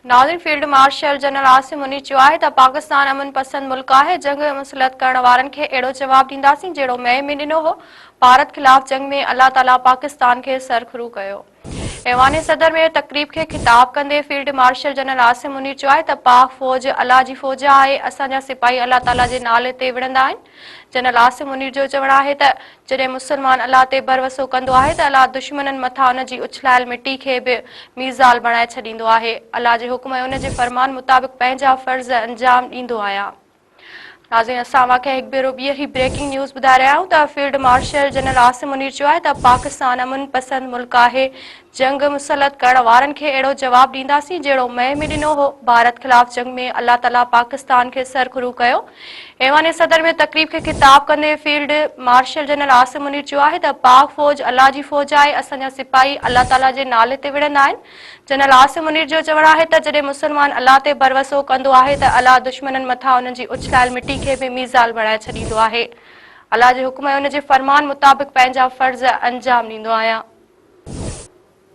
ناظرين field marshal general Asim Munir چيو آهي ته پاڪستان امن پسند ملڪ آهي، جنگ مسلط ڪرڻ وارن کي اهڙو جواب ڏينداسين جهڙو مئي ۾ ڏنو هو، ڀارت خلاف جنگ ۾ الله تعاليٰ پاڪستان کي سرخرو ڪيو. ايوان صدر ۾ تقريب کي خطاب ڪندي field marshal general Asim Munir چيو آهي ته پاڪ فوج الله جي فوج آهي، اسان جا سپاهي الله تعاليٰ جي نالي تي وڙهندا آهن. جنرل عاصم منير جو چوڻ آهي ته جڏهن مسلمان الله تي ڀروسو ڪندو آهي ته الله دشمنن مٿان ان جي اڇلايل مٽي کي به ميزال بڻائي ڇڏيندو آهي. الله جي حڪم ۽ ان جي فرمان مطابق پنهنجا فرض انجام ڏيندو آهيان. ناظرين اسان اوهان کي هڪ ڀيرو ٻيهر هي بريڪنگ نيوز ٻڌائي رهيا آهيون ته field marshal general Asim Munir چيو آهي ته پاڪستان امن پسند ملڪ آهي جنگ مسلط ڪرڻ وارن کي اهڙو جواب ڏينداسين جهڙو مئي ۾ ڏنو هو، ڀارت خلاف جنگ ۾ الله تعاليٰ پاڪستان کي سرخرو ڪيو. ايوان صدر ۾ تقريب کي خطاب ڪندي field marshal general Asim Munir چيو آهي ته پاڪ فوج الله جي فوج آهي، اسان جا سپاهي الله تعاليٰ جي نالي تي وڙهندا آهن. جنرل عاصم منير جو چوڻ آهي ته جڏهن مسلمان الله تي ڀروسو ڪندو آهي ته الله دشمنن مٿان انهن جي اڇلايل مٽي کي به ميزال بڻائي ڇڏيندو آهي. الله جي حڪم ۽ ان جي فرمان مطابق پنهنجا فرض انجام ڏيندو آهيان.